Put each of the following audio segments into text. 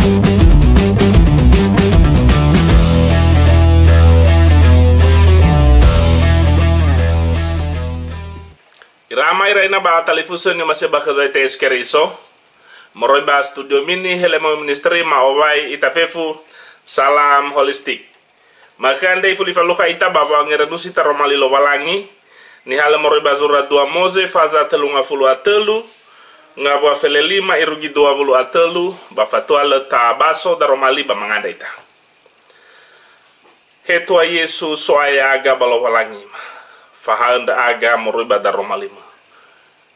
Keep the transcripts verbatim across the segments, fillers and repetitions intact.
Ira ama ira ina ba talifusö ni'omasi'ö ba khö Zo'aya Yesu Keriso, moroi ba studio mini Helemo Ministry ma'owai ita fefu Salam Holistik. Ma'ökhö andre ifuli falukha ita ba wa'angerönusi taroma li Lowalangi, nihalö moroi ba zura dua Moze faza tölu ngafulu a tölu, ngawua fele lima irugi dua wulu a tölu, ba fatua lö tabaso daroma li ba mangandrö ita. He Tuha Yesu, So'aya ya'aga ba Lowalangima, fahaö ndra'aga moroi ba daroma limö.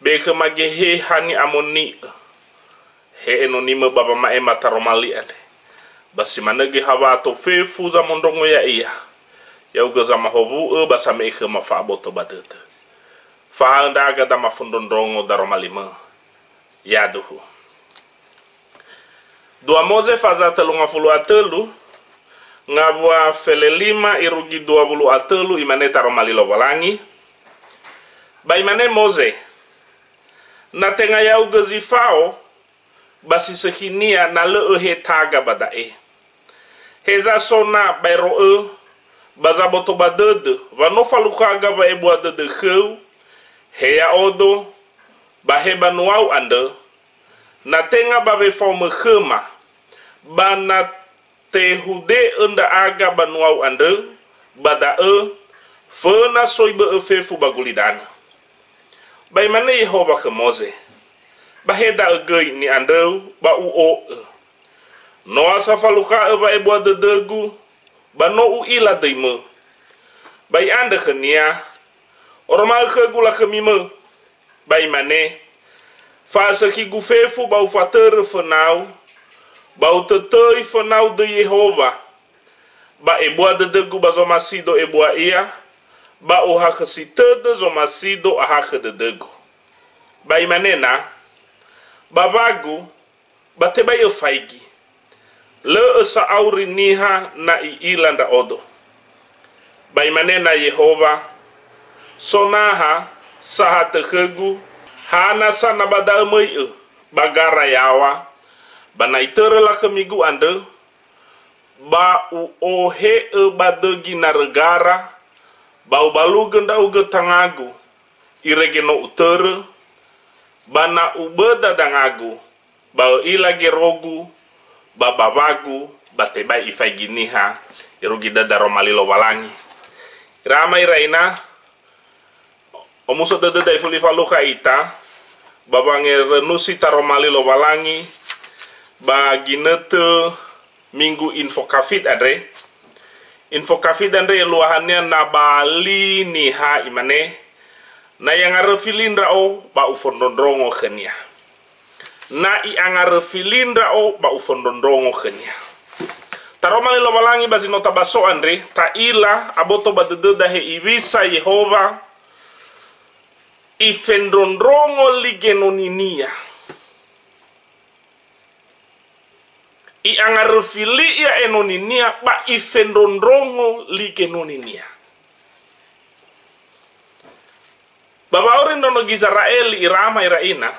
Be khöma Geheha ni'amoni'ö, he enonimö ba wama'ema taroma li andre. Ba si manö göi hawato fefu zamondrongo ya'ia, ya'ugö zamahowu'ö ba same'e khöma fa'aboto ba dödö. Fahaö ndra'aga da mafondrondrongo daroma limö. Yaduhu. Dua Moze faza tölu ngafulu a tölu, ngawua fele lima irugi dua wulu a tölu, imane taroma li Lowalangi. Ba imane Moze, "Na tenga ya'ugö zi fao, ba si sökhinia na lö öhetaga ba da'e. Heza so na baero'ö, ba zaboto ba dödö, wa no falukhaga wa'ebua dödö khöu, he ya'odo, ba he banuau andrö, na tenga ba wefaomö khöma, ba na tehude'ö ndra'aga banuau andrö, ba da'ö, föna soi bö'ö fefu ba gulidanö." Ba imane Yehowa khö Moze, "Ba he da'ö göi ni'andröu ba u'o'ö. No sa falukha'ö wa'ebua dödögu, ba no u'ila döimö. Ba i'andrö khönia, 'Oroma'ö khögu lakhömi mö.' Ba imane, 'Fa'asökhigu fefu ba ufatörö fönau, ba utötöi fönau döi Yehowa, ba ebua dödögu ba zomasido ebua ia, ba uhakhösi tödö zomasido ahakhö dödögu.' Ba imane na, 'Ba wagu, ba tebai öfaigi. Lö ösa auri niha na i'ila ndra'odo.' Ba imane na Yehowa, 'Sonaha sahatö khögu, hana sa na ba da'ö möi'ö ba gara yaŵa, ba na itörö lakhömigu andrö, ba u'ohe'ö ba dögi narö gara, ba ubalugö ndra'ugö tangagu, irege no utörö, ba na uböda dangagu, ba ö'ila gerogu, ba bawagu, ba tebai ifaigi niha irugi dödö daroma li Lowalangi.'" Ira ama ira ina, omuso dödöda ifuli falukha ita, ba wangerönusi taroma li Lowalangi, ba ginötö Minggu Info Covid andre. Info Covid andre eluahania na ba li niha, imane, "Na i'angaröfi li ndra'o ba ufondrondrongo khönia. Na i'angaröfi li ndra'o ba ufondrondrongo khönia." Taroma li Lowalangi ba zi no tabaso andre, ta'ila aboto ba dödöda hewisa Yehowa ifendrondrongo li genoninia. I'angaröfi li ia enoninia ba ifendrondrongo li genoninia. Ba wa'auri ndraono Gizera'eli ira ama ira ina,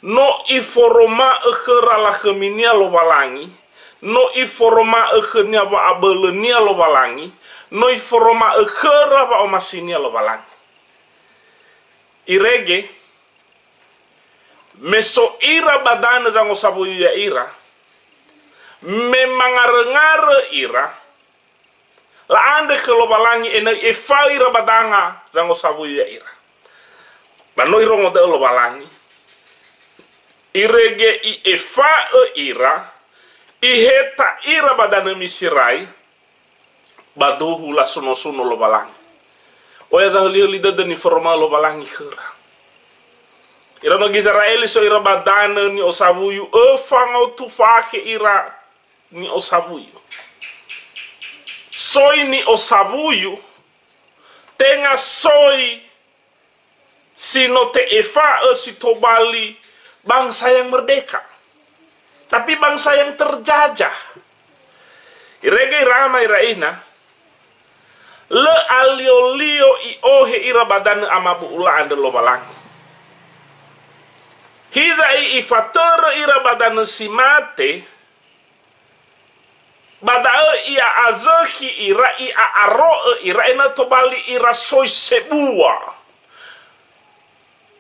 no iforoma'ö khöra lakhöminia Lowalangi, no iforoma'ö khönia wa'abölönia Lowalangi, no iforoma'ö khöra wa'omasinia Lowalangi. Irege, me so ira ba danö zangosawuyu ya'ira, me mangaröngarö ira, la'andrö khö Lowalangi ena'ö efa'ö ira ba danga zangosawuyu ya'ira. Ba no irongo da'ö Lowalangi, irege i'efa'ö ira, iheta ira ba danö Miserai, ba duhu lasunosuno Lowalangi. Oya zahölihöli dödö niforoma'ö Lowalangi khöra. Ira no Gizera'eli so ira ba danö ni'osawuyu, öfa ngaotu fakhe ira ni'osawuyu. Soi ni'osawuyu, tenga soi si no te'efa'ö si tobali bangsa yang merdeka, tapi bangsa yang terjajah. Irege ira ama ira ina, lö alio-lio i'ohe ira ba danö amabu'ula andrö Lowalangi. Hiza i-, ifatörö ira ba danö si mate, ba da'ö i'a'azökhi ira, i'a'aro'ö ira, ena'ö tobali ira soi sebua,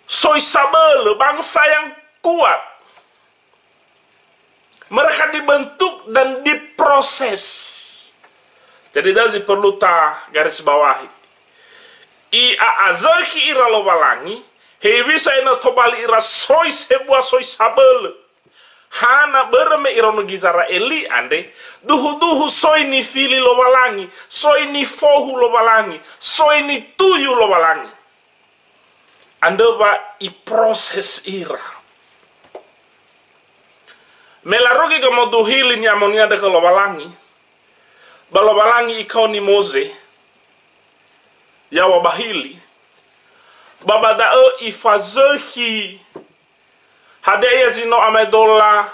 soi sabölö, bangsa yang kuat. Mereka dibentuk dan diproses. Jadi, da'ö zi perlu ta garis bawahi. I'a'azökhi ira Lowalangi, hewisa ena'ö tobali ira soi sebua, soi sabölö. Hana börö me iraono Gizera'eli andre, duhu-duhu soi nifili Lowalangi, soi nifohu Lowalangi, soi nituyu Lowalangi. Andrö wa iproses ira. Me larugi gamoduhili ni'amoni'ö andrö khö Lowalangi, ba Lowalangi ikaoni Moze, yaw̃a bahili, ba ba da'ö ifazökhi hadia ia zi no amaedola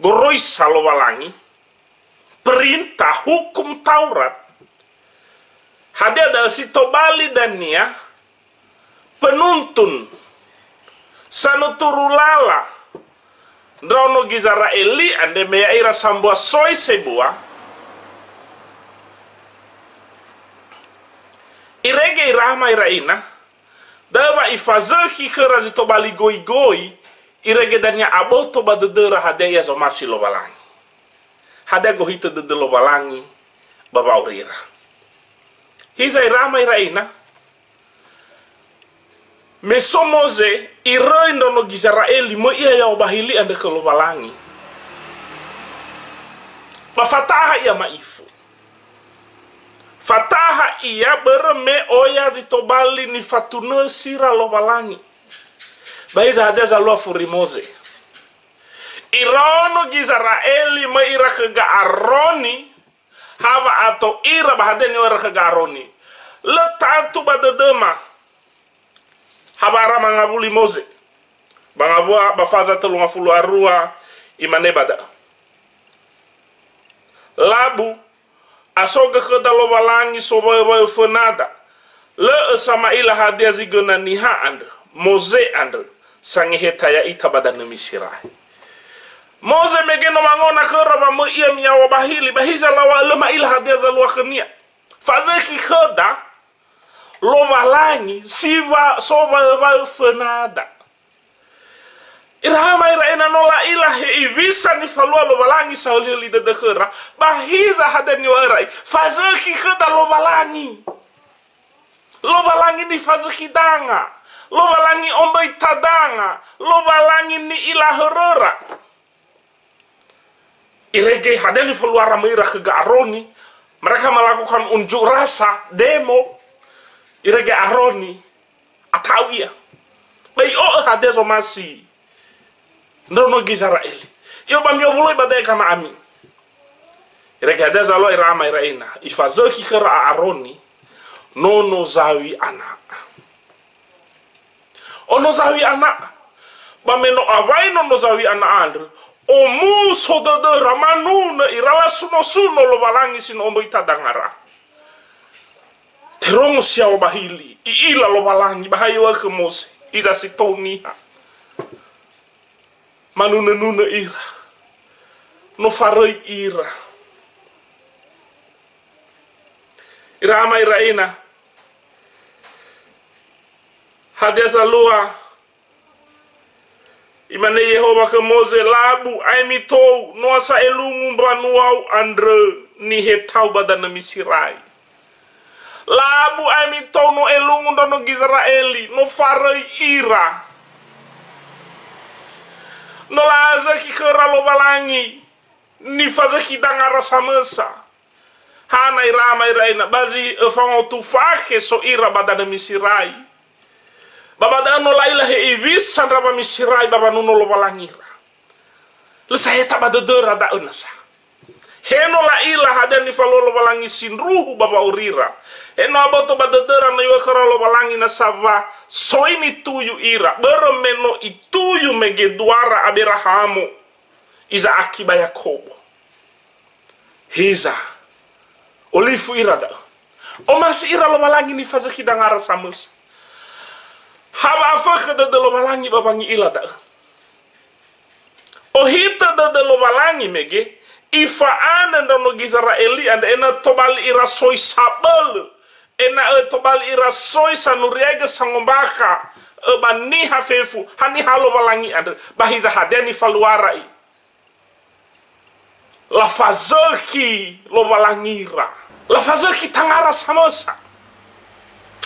goroisa Lowalangi, perintah, hukum Taurat, hadia da'ö si tobali dania penuntun, sanuturu lala ndraono Gizera'eli andre me ya'ira sambua soi sebua, irege ira ama ira ina, da'ö wa ifazökhi khöra zi tobali goigoi, irege dania aboto ba dödöra hadia ia zomasi Lowalangi. Hadia gohitö dödö Lowalangi ba wa'aurira. Hiza ira ama ira ina, me so Moze iröi ndraono Gizera'eli, möi ia yaw̃a bahili andrö khö Lowalangi. Ba fataha ia ma'ifu. Fataha ia börö me oya zi tobali nifatunösi ira Lowalangi. Ba hiza hadia zalua furi Moze? Iraono Gizera'eli möi ira khö Ga'aroni, ha wa'ato ira ba hadia niŵa'ö ira khö Ga'aroni. Lö tatu ba dödöma. Ha wa'ara mangawuli Moze. Ba ngawua ba faza tölu ngafulu a rua, imane ba da'ö, "Labu, asogö khöda Lowalangi sowaöwaö fönada. Lö'ö sama'ila hadia zi göna niha andrö, Moze andrö, sangeheta ya'ita ba danö Misirai." Moze mege no wangona khöra wamöi ia miyaw̃a bahili, ba hiza law̃a'ö lö ma'ila hadia zalua khönia. Fazökhi khöda Lowalangi si wa-, sowaöwaö fönada. Ira ama ira ina no la'ila hewisa nifalua Lowalangi sahöli-höli dödö khöra, ba hiza hadia niŵa'öra i, fazökhi khöda Lowalangi. Lowalangi nifazökhi danga, Lowalangi omböi tadanga, Lowalangi ni'ila höröra. Irege hadia nifaluara möi ira khö Ga'aroni, mereka melakukan unjuk rasa, demo, irege Aroni ata'u ia. Ba i'o'ö hadia zomasi ndraono Gizera'eli. I'o'ö ba mi'owuloi ba da'e Kana'ami. Irege hadia zalua ira ama ira ina, ifazökhi khöra Aroni nono zaw̃i ana'a. Ono zaw̃i ana'a. Ba me no awai nono zaw̃i ana'a andrö, omuso dödöra, manunö ira, lasuno-suno Lowalangi si no omböi tadangara. Terongo si yaw̃a bahili, i'ila Lowalangi, ba ha iŵa'ö khö Moze, ira si tou niha. Manunö-nunö ira. No faröi ira. Ira ama ira ina. Hadia zalua? Imane Yehowa khö Moze, "Labu, ae mitou, noa sa elungu mbanuau andrö nihetau ba danö Misirai. Labu, ae mitou, no elungu ndraono Gizera'eli, no faröi ira. No la'azökhi khöra Lowalangi nifazökhi dangara samösa." Hana ira ama ira ina, ba zi öfa ngaotu fakhe so ira ba danö Misirai. Ba ba da'ö no la'ila hewisa ndra wa Misirai ba wanuno Lowalangi ira. Lö saheta ba dödöra da'ö nasa. He no la'ila hadia nifalua Lowalangi sindruhu ba wa'aurira. He no aboto ba dödöra no iŵa'ö khöra Lowalangi nasa wa soi nituyu ira, börö me no ituyu mege duara Aberahamo, Iza'aki ba Yakobo. Hiza, olifu ira da'ö. Omasi ira Lowalangi nifazökhi dangara samösa. Ha wa'afõkhõ dödö Lowalangi ba wangi'ila da'ö. Ohitö dödö Lowalangi mege, ifa'anö ndraono Gizera'eli andre ena'ö tobali ira soi sabölö, ena'ö tobali ira soi sanuriaigö sangombakha, ö, ba niha fefu, haniha Lowalangi andrö, ba hiza hadia nifaluara i? Lafazökhi Lowalangira. Lafazökhi tangara samösa.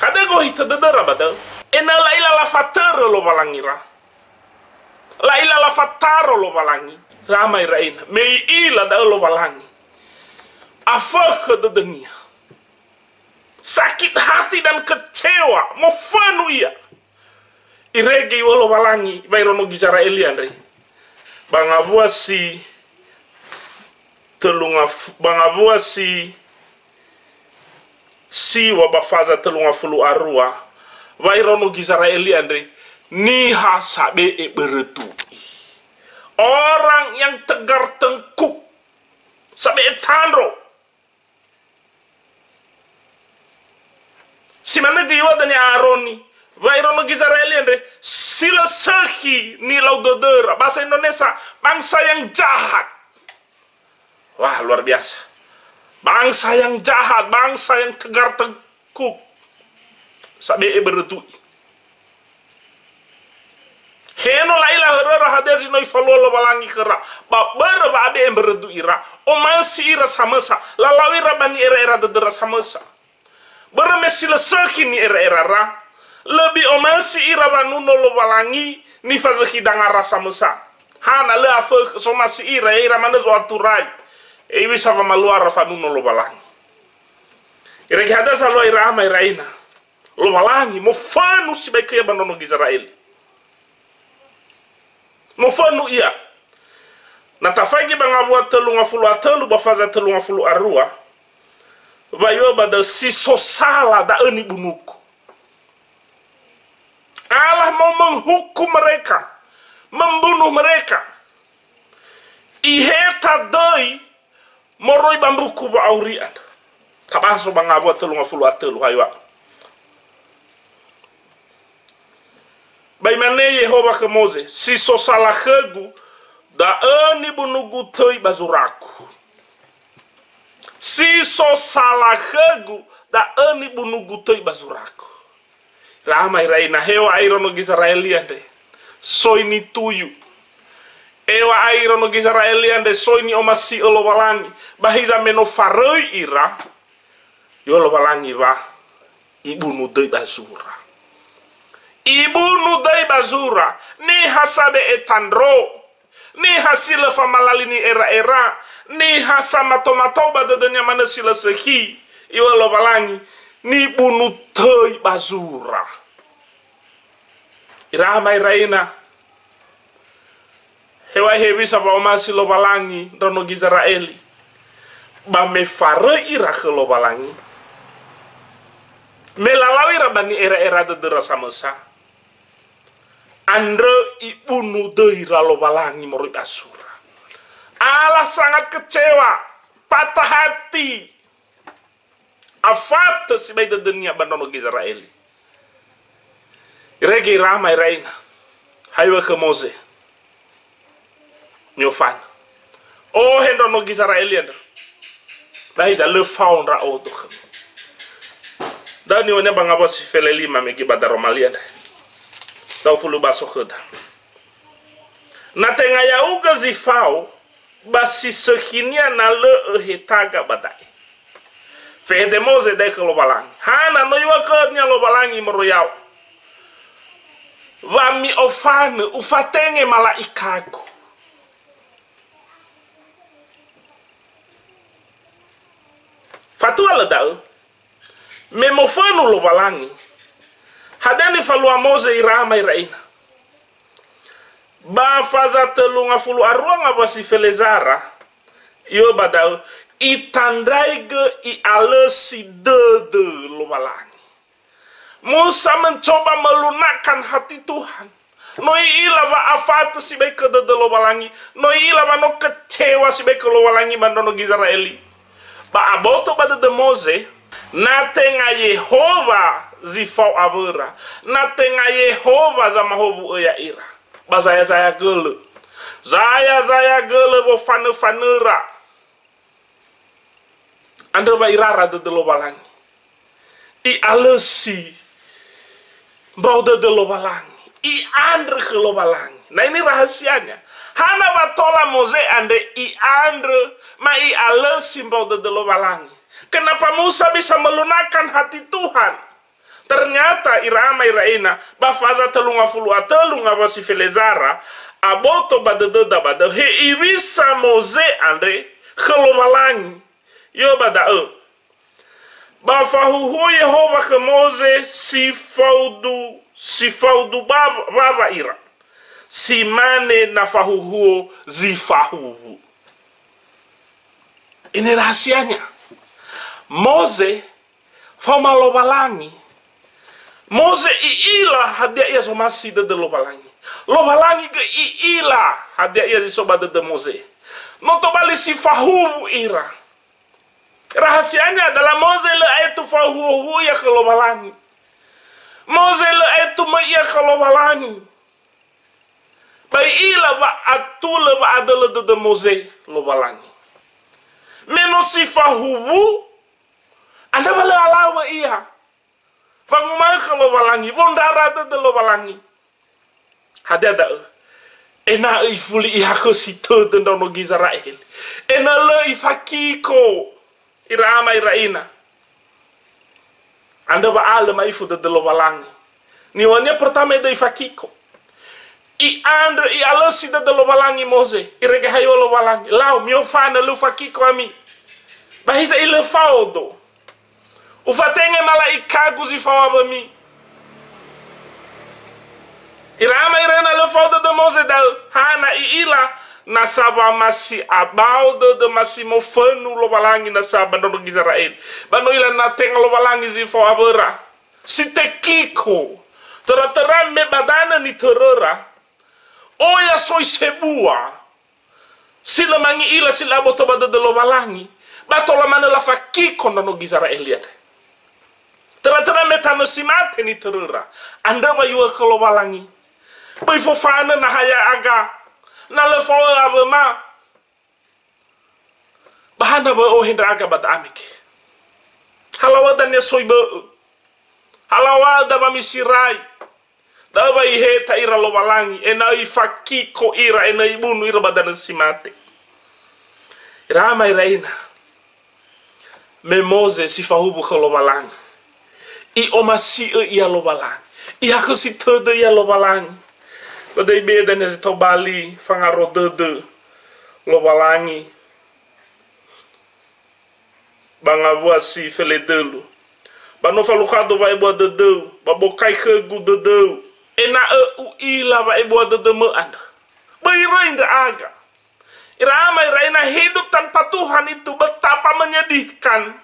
Hadia gohitö dödöra ba da'ö? Ena'ö la'ila lafatörö Lowalangira. La'ila lafataro Lowalangi. Rama ira ina. Me i'ila da'ö Lowalangi, afökhö dödönia. Sakit hati dan kecewa, mofönu ia. Irege iŵa'ö Lowalangi ba iraono Gizera'eli andre. Ba ngawua si tölu ngaf-, ba ngawua si siŵa ba faza tölu ngafulu a rua, wa iraono Gizera'eli andre niha sabe'e börö du'i. Orang yang tegar tengkuk, sabe'e tandro. Si manö göi iŵa'ö dania Aroni, wa iraono Gizera'eli andre, si lö sökhi nilau dödöra. Bahasa Indonesia, bangsa yang jahat. Wah, luar biasa. Bangsa yang jahat, bangsa yang tegar tengkuk. Sabe'e börö du'i. He no la'ila höröra hadia zi no ifalua Lowalangi khöra. Ba börö wa'abe'e mbörö du'ira, omasi ira samösa, lalau ira ba ni'era'era dödöra samösa. Börö me si lö sökhi ni'era'erara, löbi omasi ira wanuno Lowalangi nifazökhi dangara samösa. Hana lö afökhö, somasi ira, ya'ira manö zo'aturai. Hewisa wamaluara fanuno Lowalangi. Irege hadia zalua ira ama ira ina? Lowalangi, mofönu sibai khöia ba ndraono Gizera'eli. Mofönu ia. Na tafaigi ba ngawua tölu ngafulu a tölu ba faza tölu ngafulu a rua, wa iŵa'ö ba da'ö, si so sala da'ö nibunugu. Allah mau menghukum mereka, membunuh mereka. Iheta döi moroi ba mbuku wa'auri andrö. Tabaso ba ngawua tölu ngafulu a tölu, ha iŵa'ö. Ba imane Yehowa khö Moze, "Si so sala khögu, da'ö nibunugu töi ba zuragu. Si so sala khögu, da'ö nibunugu töi ba zuragu." Rama ira ina, heŵa'ae iraono Gizera'eli andre soi nituyu. Heŵa'ae iraono Gizera'eli andre soi ni'omasi'ö Lowalangi. Ba hiza me no faröi ira, iŵa'ö Lowalangi wa ibunu döi ba zura. Ibunu döi ba zura, niha sabe'e tandro. Niha si lö famalali ni'era'era, niha samatomato ba dödönia manö si lö sökhi, iŵa'ö Lowalangi, nibunu töi ba zura. Ira ama ira ina, heŵa'ae hewisa wa'omasi Lowalangi ndraono Gizera'eli, ba me faröi ira khö Lowalangi, me lalau ira ba ni'era'era dödöra samösa, andrö ibunu döi ira Lowalangi moroi ba zura. Allah sangat kecewa, patah hati, afatö sibai dödönia ba ndraono Gizera'eli. Irege ira ama ira ina, ha iŵa'ö khö Moze, "Mi'ofanö. O he ndraono Gizera'eli andrö, ba hiza lö fao ndra'odo khömi." Da'ö niŵa'önia ba ngawua si felelima mege ba daroma li andre. Da'ö fulu baso khöda. Na tenga ya'ugö zi fao, ba si sökhinia na lö öhetaga ba da'e. Fehede Moze da'e khö Lowalangi, "Hana no iŵa'ö khönia Lowalangi moroi ya'o, wa mi'ofanö, ufatenge mala'ikagu?" Fatua lö da'ö, me mofönu Lowalangi, hadia nifalua Moze ira ama ira ina? Ba faza tölu ngafulu a rua ngawua si felezara, iŵa'ö ba da'ö, itandraigö i'alösi dödö Lowalangi. Musa mencoba melunakkan hati Tuhan. No i'ila wa afatö sibai khö dödö Lowalangi. No i'ila wa no kecewa sibai khö Lowalangi ba ndraono Gizera'eli. Ba aboto ba dödö Moze, na tenga Yehowa zi fao awõra, na tenga Yehowa zamahowu'ö ya'ira. Ba zaya-zaya gölö. Zaya-zaya gölö wofanö-fanöra. Andrö wa irara dödö Lowalangi. I'alösi mbao dödö Lowalangi. I'andrö khö Lowalangi. Nah, ini rahasianya. Hana wa tola Moze andre i'andrö ma i'alösi mbao dödö Lowalangi. Kenapa Musa bisa melunakan hati Tuhan? Ternyata ira ama ira ina, ba faza telungafulu a tölu ngawua si felezara, aboto ba dödöda ba da'ö, he iŵisa Moze andre khö Lowalangi. Yö ba da'ö. Ba fahuhuo Yehowa khö Moze si faudu, si faudu ba-, bawa ira. Si mane na fahuhuo zi fahuwu. Ini rahasianya. Moze faoma Lowalangi. Moze i'ila hadia ia zomasi dödö Lowalangi. Lowalangi göi i'ila hadia ia zi so ba dödö Moze. No tobali si fahuwu ira. Rahasianya adalah Moze lö aetu fahuhuo ia khö Lowalangi. Moze lö aetu möi ia khö Lowalangi. Ba i'ila wa'atulö wa'adölö dödö Moze Lowalangi. Me no si fahuwu, andrö wa lö alaŵa ia wanguma'ö khö Lowalangi, wondrara dödö Lowalangi. Hadia da'ö? Ena'ö ifuli ihakhösi tödö ndraono Gizera'eli. Ena'ö lö ifakiko ira ama ira ina. Andrö wa'alö ma'ifu dödö Lowalangi. Niŵa'önia pertama döi fakiko. I'andrö, i'alösi dödö Lowalangi Moze. Irege hayua Lowalangi. Lau, mi'ofanö, lö ufakiko ami. Ba hiza ilö faodo. Ufatenge mala'ikagu zi fao awömi. Ira ama ira ina lö fao dödö Moze da'ö, hana i'ila, nasa wa masi abao dödö, masi mofönu Lowalangi nasa ba ndraono Gizera'eli. Ba no i'ila na tenga Lowalangi zi fao awöra. Si tekiko. Töra-töra me ba danö nitöröra. Oya soi sebua si lö mangi'ila, si lö aboto ba dödö Lowalangi, ba tola manö lafakiko ndraono Gizera'eli andre. Töra-töra me tanö si mate nitöröra, andrö wa iŵa'ö khö Lowalangi. Böi fofanö na ha ya'aga, na lö fao awöma, ba hana wa ö'ohe ndra'aga ba da'a mege. Halaŵa dania soi bö'ö. Halaŵa da wamisirai. Da'ö wa iheta ira Lowalangi, ena'ö ifakiko ira, ena'ö ibunu ira ba danö si mate. Ira ama ira ina. Me Moze si fahuwu khö Lowalangi. I'omasi'ö ia Lowalangi. Ihakhösi tödö ia Lowalangi. Ba da'ö ibe'e dania zi tobali fangaro dödö Lowalangi. Ba ngawua si feledölu. Ba no falukhado wa'ebua dödöu, ba bokai khögu dödöu, ena'ö u'ila wa'ebua dödömö andrö. Böi röi ndra'aga. Ira ama ira ina, hidup tanpa Tuhan itu betapa menyedihkan.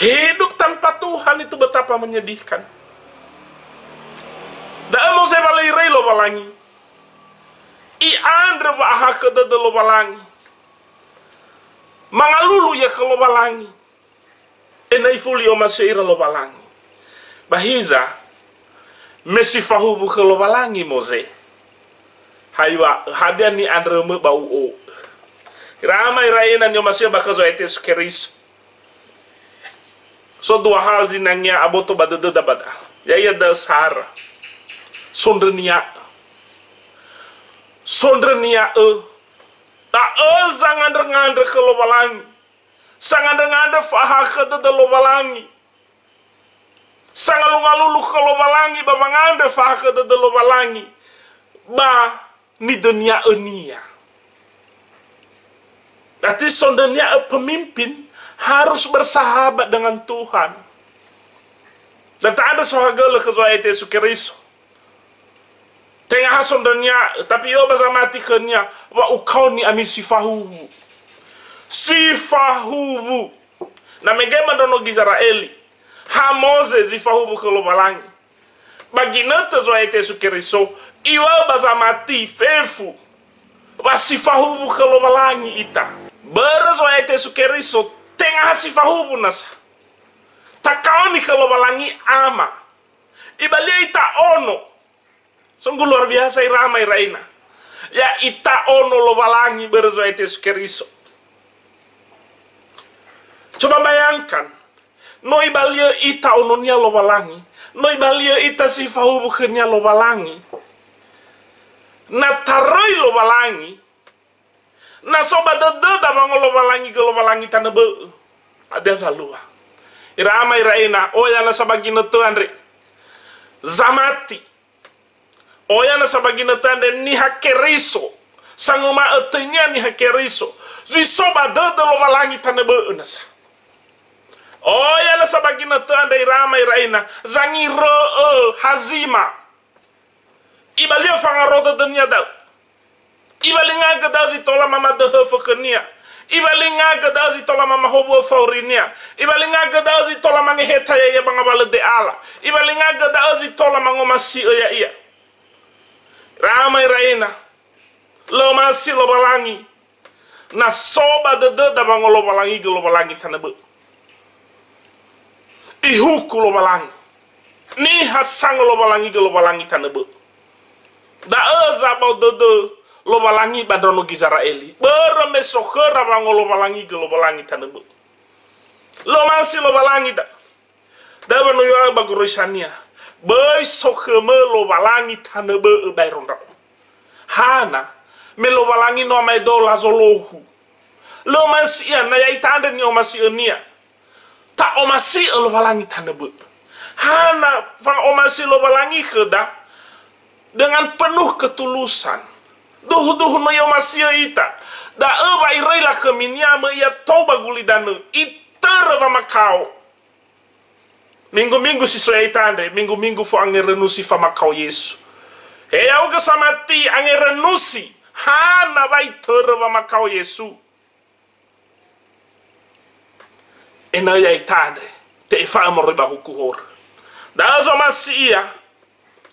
Hidup tanpa Tuhan itu betapa menyedihkan. Da'ö Moze wa lö iröi Lowalangi. I'andrö wa'ahakhö dödö Lowalangi. Mangalulu ia khö Lowalangi. Ena'ö ifuli omasi'ö ira Lowalangi. Ba hiza, me si fahuwu khö Lowalangi Moze. Haiŵa'ö, hadia ni'andrömö ba u'o'ö. Ira ama ira ina ni'omasi'ö ba khö Zo'aya Yesu Keriso. So dua hal zinangea aboto ba dödöda ba da'a. Ya'ia da'ö sara. Sondrönia'ö. Sondrönia'ö. Da'ö zangandrö-ngandrö khö Lowalangi. Sangandrö-ngandrö fa'ahakhö dödö Lowalangi. Sangalungalulu khö Lowalangi ba wangandrö fa'ahakhö dödö Lowalangi. Ba nidönia'önia. Berarti sondrönia'ö pemimpin harus bersahabat dengan Tuhan. Dan ta'andrö saohagölö khö Zo'aya Yesu Keriso. Tenga ha sondrönia'ö, tapi i'o'ö ba zamati khönia, wa ukaoni ami si fahuwu. Si fahuwu. Na mege ba ndraono Gizera'eli, ha Moze zi fahuwu khö Lowalangi. Ba ginötö Zo'aya Yesu Keriso, iŵa'ö ba zamati fefu, wa si fahuwu khö Lowalangi ita. Börö Zo'aya Yesu Keriso, tenga ha si fahuwu nasa. Takaoni khö Lowalangi Ama. Ibalia ita ono. Sungguh luar biasa ira ama ira ina. Ya ita ono Lowalangi börö Zo'aya Yesu Keriso. Coba bayangkan, no ibaliö ita ononia Lowalangi, no ibaliö ita si fahuwu khönia Lowalangi. Na taröi Lowalangi, na so ba dödöda wangolowalangi gö Lowalangi tanö bö'ö. Hadia zalua. Ira ama ira ina, oya nasa ba ginötö andre. Zamati. Oya nasa ba ginötö andre niha Keriso. Sanguma'ö töinia niha Keriso. Zi so ba dödö Lowalangi tanö bö'ö nasa. Oya nasa ba ginötö andre ira ama ira ina. Zangirö'ö hazima. Ibaliö fangaro dödönia da'ö. Ibalingagö da'ö zi tola mamadöhö fökhönia. Ibalingagö da'ö zi tola mamahowu'ö faurinia. Ibalingagö da'ö zi tola mangeheta ya'ia ba ngawalö de'ala. Ibalingagö da'ö zi tola mangomasi'ö ya'ia. Ira ama ira ina. Lö omasi Lowalangi. Na so ba dödöda wangolowalangi gö Lowalangi tanö bö'ö. Ihuku Lowalangi. Niha sangolowalangi gö Lowalangi tanö bö'ö. Da'ö zabao dödö Lowalangi ba ndraono Gizera'eli. Börö me so khöra wangolowalangi gö Lowalangi tanö bö'ö. Lö omasi Lowalangi da. Da'ö wa no iŵa'ö ba goroisania, böi so khömö Lowalangi tanö bö'ö baero ndra'o. Hana, me Lowalangi no amaedola zolohou. Lö omasi ia, na ya'ita andre ni'omasi'önia. Ta'omasi'ö Lowalangi tanö bö'ö. Hana fanga'omasi Lowalangi khöda dengan penuh ketulusan. Duhu-duhu no i'omasi'ö ita. Da'ö wa iröi lakhöminia möi ia tou ba gulidanö. Itörö wamakao. Minggu-minggu si so ya'ita andre, minggu-minggu fo'angerönusi famakao Yesu. He ya'ugö samati angerönusi, hana wa itörö wamakao Yesu. Ena'ö ya'ita andre, te'efa'ö moroi ba huku horö. Da'ö zomasi ia,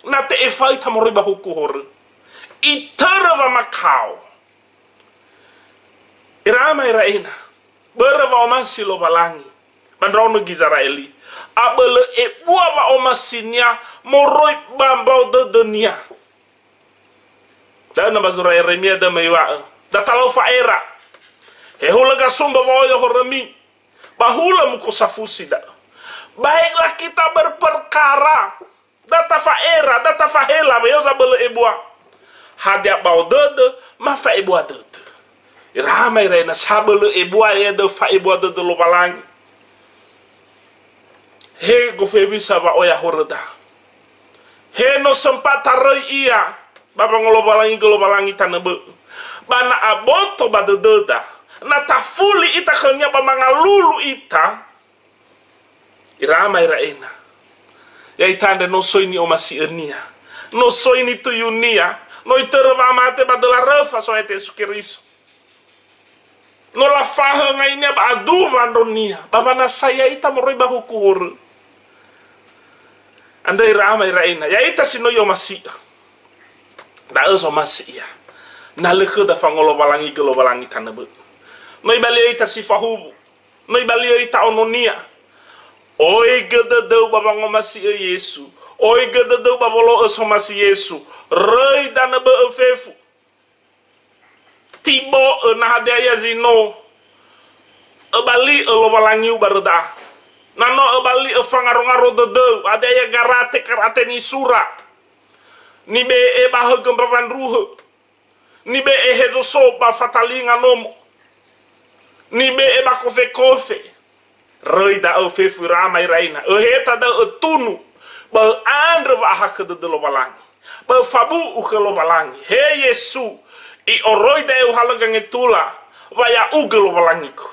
na te'efa'ö ita moroi ba huku horö. Itörö wamakao. Ira ama ira ina. Börö wa'omasi Lowalangi ba ndraono Gizera'eli, abölö ebua wa'omasinia moroi ba mbao dödönia. Da'ö na ba zura Yeremia da'ö me iŵa'ö, da talau fa'era. He hulö gasumba wa'oyo horömi, ba hulö muko safusi da'ö. Baiklah kita berperkara. Da tafa'era, da tafahela, we yo zabölö ebua. Hadia bao dödö, ma fa'ebua dödö. Ira ama ira ina sabölö ebua, ya da'ö fa'ebua dödö Lowalangi. He gofu hewisa wa'oya horöda. He no sempat taröi ia, ba wangolowalangi gö Lowalangi tanö bö'ö. Ba na aboto ba dödöda, na tafuli ita khönia ba mangalulu ita, Ira ama ira ena. Ya'ita andre no soi ni'omasi'önia. No soi nituyunia. No itörö wa'amate ba döla röfa So'aya Yesu Keriso. No lafakhö ngainia ba aduwa ndronia. Ba wanasai ya'ita moroi ba huku horö. Andrö ira ama ira ena. Ya'ita si no i'omasi'ö. Da'ö zomasi ia. Na lö khöda fangolowalangi gö Lowalangi tanö bö'ö. No ibali'ö ita si fahuwu. No ibali'ö ita ononia. Oigö dödöu ba wangomasi'ö Yesu. Oigö dödöu ba wolo'ö somasi Yesu. Röi danö bö'ö fefu. Tibo'ö na hadia ia zi no öbali'ö Lowalangiu ba röda. Na no öbali'ö fangarongaro dödöu, hadia ia garate-karate nisura. Nibe'e ba högö mbawa ndruhö. Nibe'e hezo so ba fatalinga nomo. Nibe'e ba kofe-kofe. Röi da'ö fefu ira ama ira ena. Öheta da'ö ötunu. Ba ö'andrö wa'ahakhö dödö Lowalangi. Ba öfabu'u khö Lowalangi. He Yesu, i'oroi da'e uhalö gangetula. Wa ya'ugö Lowalangigu.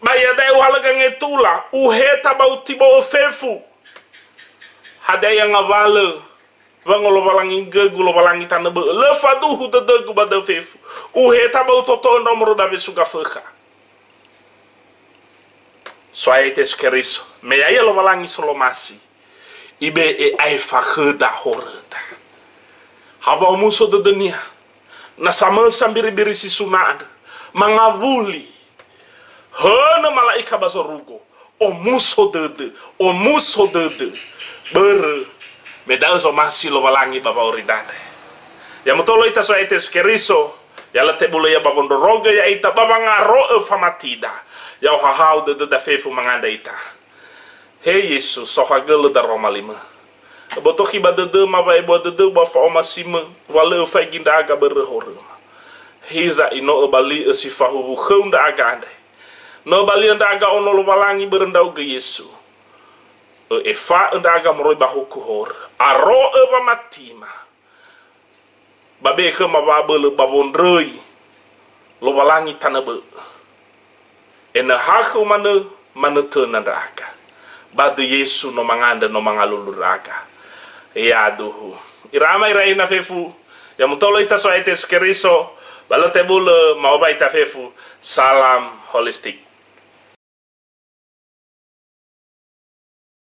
Ba iada'e uhalö gangetula. Uheta ba utibo'ö fefu. Hadia ia ngawalö. Wangolowalangi gögu Lowalangi tanö bö'ö. Lö faduhu dödögu ba da'ö fefu. Uheta ba utoto'ö ndra'o moroi ba wesu gafökha. So'aya Yesu Keriso. Me ya'ia Lowalangi solomasi. Ibe'e aefa khöda horöda. Ha wa'omuso dödönia. Na samösa mbiribiri si suna andrö. Mangawuli. Hönö mala'ika ba zorugo. Omuso dödö, omuso dödö. Börö me da'ö zomasi Lowalangi ba wa'aurida andre. Ya mutolo ita So'aya Yesu Keriso, ya lö tebulö ia ba wondrorogö ya'ita ba wangaro'ö famatida. Ya ohahau dödöda fefu mangandrö ita. He Yesu, saohagölö daroma li-Mö. Öbotokhi ba dödöma wa'ebua dödöu ba fa'omasi-Mö, wa lö öfaigi ndra'aga börö horöma. Hiza ino öbali'ö si fahuwu khöu ndra'aga andre. No öbali'ö ndra'aga ono Lowalangi börö ndra'ugö Yesu. Ö'efa'ö ndra'aga moroi ba huku horö. Aro'ö wamatima. Ba be'e khöma wa'abölö ba wondröi Lowalangi tanö bö'ö. Ena'ö ha khöu manö, manö töna ndra'aga. Ba döi Yesu no mangandrö, no mangalulu ndra'aga. Yaduhu. Ira ama, ira ina fefu, ya mutolo ita So'aya Yesu Keriso, ba lö tebulö ma'oba ita fefu. Salam holistik.